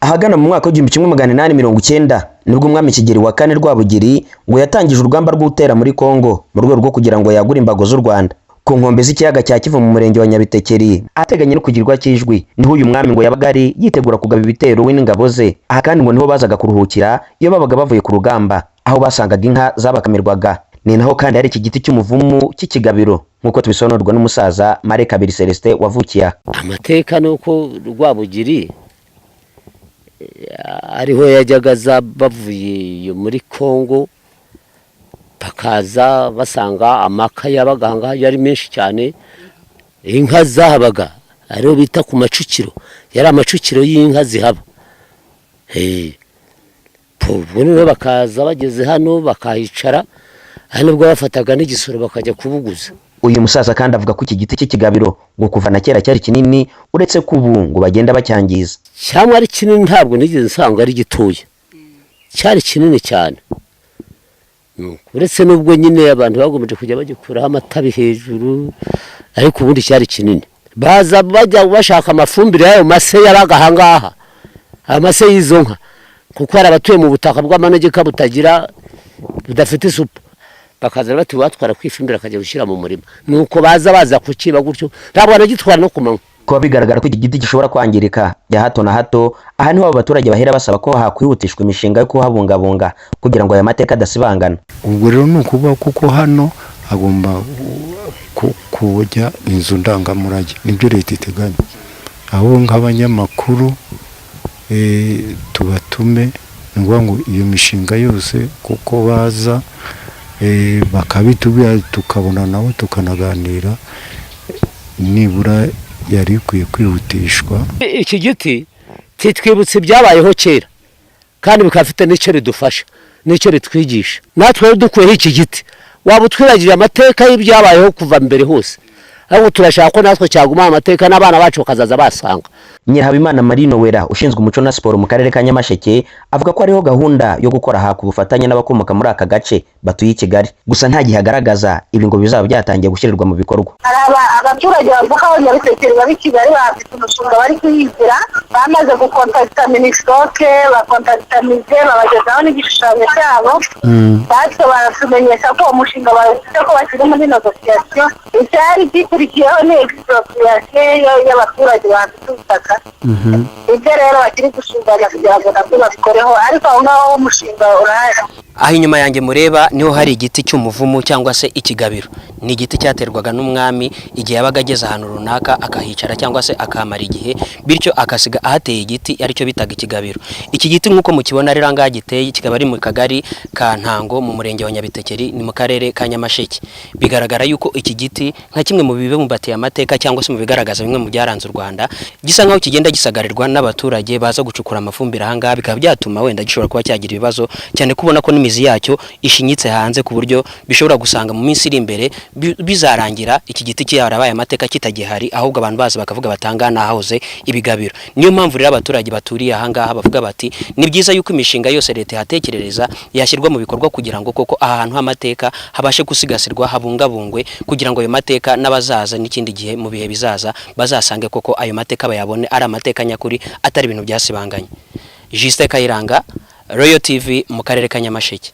Ahagana mu mwaka w'1890 nibwo umwami Kigeli wa kane Rwabugiri ngo yatangije urugamba rwo gutera muri Kongo mu rwego rwo kugira ngo yagure imbago z'u Rwanda. Ku nkombe z'ikiyaga cya Kivu mu murenge wa Nyabitekeri ahateganye no kugirwa cy'Ijwi, niho uyu mwami ngo yabaga ari yitegura kugaba ibitero we n'ingabo ze. Aha kandi ngo niho bazaga kuruhukira iyo babaga bavuye ku rugamba, aho basangaga inka zabakamirwaga. Ni naho kandi hari iki giti cy'umuvumu cy'ikigabiro, nk'uko tubisobanurirwa n'umusaza Mare Kabiri Celestin wavukiye aha. Amateka ni uko Rwabugiri ariho yajyaga aza bavuye iyo muri Kongo, bakaza basanga amaka yabaga aha ngaha yari menshi cyane, inka zahabaga ariho bita ku macukiro, yari amacukiro y'inka zihaba. Ubwo noneho bakaza bageze hano bakahicara, aha nibwo bafataga n'igisoro bakajya kubuguza. Uyu musaza kandi avuga ko iki giti cy'ikigabiro ngo kuva na kera cyari kinini, uretse ko ubu ngo bagenda bacyangiza. Cyangwa ari kinini, ntabwo nigeze nsanga ari gitoya, cyari kinini cyane. Uretse n'ubwo nyine abantu bagomeje kujya bagikuraho amatabi hejuru, ariko ubundi cyari kinini. Baza bajya bashaka amafumbire y'ayo mase yabaga aha ngaha, amase y'izo nka, kuko hari abatuye mu butaka bw'amanegeka butagira, budafite isupu, bakaza bati watwara kwifumbira akajya gushyira mu murima. Nuko baza kukiba gutyo, ntabwo banagitwara no ku manywa. Kuba bigaragara ko iki giti gishobora kwangirika bya hato na hato, aha niho abo baturage bahera basaba ko hakwihutishwa imishinga yo kuhabungabunga kugira ngo aya mateka adasibangana. Ubwo rero ni ukuvuga kuko hano hagomba kujya inzu ndangamurage, nibyo leta iteganya. Aho nk'abanyamakuru tubatume, ni ukuvuga ngo iyo mishinga yose kuko baza bakabitubwira, tukabona nabo tukanaganira, nibura yari ikwiye kwihutishwa. Iki giti kitwibutsa ibyabayeho kera, kandi bikaba bifite n'icyo ridufasha n'icyo ritwigisha. Natwe rero dukuyeho iki giti waba utwibagije amateka y'ibyabayeho kuva mbere hose, ahubwo turashaka ko natwe cyaguma amateka n'abana bacu bakazaza basanga. Nyirahabimana Marie Noella ushinzwe umuco na siporo mu karere ka Nyamasheke avuga ko hariho gahunda yo gukora aha ku bufatanye n'abakomoka muri aka gace batuye i Kigali, gusa nta gihe agaragaza ibi ngo bizaba byatangiye gushyirirwa mu bikorwa. Hari abaturage bavuka aho Nyabitekeri bari i Kigali, bafite umushinga bari kuyigira, bamaze gukontakita MINISOC, bakontakita musée, babagezaho n'igishushanyo cyabo. Batyo baratumenyesha ko uwo mushinga bawufite, ko bakiri muri négociation. Icyari gikurikiyeho ni expropriation y'abaturage bafite ubutaka. Ibyo rero bakiri gushinganya kugira ngo nabyo babikoreho, ariko aho ngaho umushinga urahari. Aho inyuma yanjye mureba niho hari igiti cy'umuvumu cyangwa se ikigabiro. Ni igiti cyaterwaga n'umwami igihe yabaga ageze ahantu runaka, akahicara cyangwa se akahamara igihe, bityo akasiga ahateye igiti aricyo bitaga ikigabiro. Iki giti nk'uko mukibona rero ahangaha giteye, kikaba ari mu kagari ka Ntango mu murenge wa Nyabitekeri, ni mu karere ka Nyamasheke. Bigaragara yuko iki giti nka kimwe mu bibumbatiye amateka cyangwa se mu bigaragaza bimwe mu byaranze u Rwanda, gisa nkaho kigenda gisagarirwa n'abaturage baza gucukura amafumbire ahangaha, bikaba byatuma wenda gishobora kuba cyagira ibibazo cyane, kubona ko n'imizi yacyo ishinyitse hanze, ku buryo bishobora gusanga mu minsi iri imbere bizarangira iki giti cyarabaye amateka kitagihari, ahubwo abantu baza bakavuga batanga nahahoze ibigabiro. Niyo mpamvu rero abaturage baturiye ahangaha bavuga bati ni byiza yuko imishinga yose leta ihatekerereza yashyirwa mu bikorwa, kugira ngo koko aha hantu h'amateka habashe gusigasirwa, habungabungwe, kugira ngo ayo mateka n'abazaza n'ikindi gihe mu bihe bizaza bazasange koko ayo mateka bayabone ari amateka nyakuri, atari ibintu byasibanganye. Justin Kayiranga, Royal TV, mu karere ka Nyamasheke.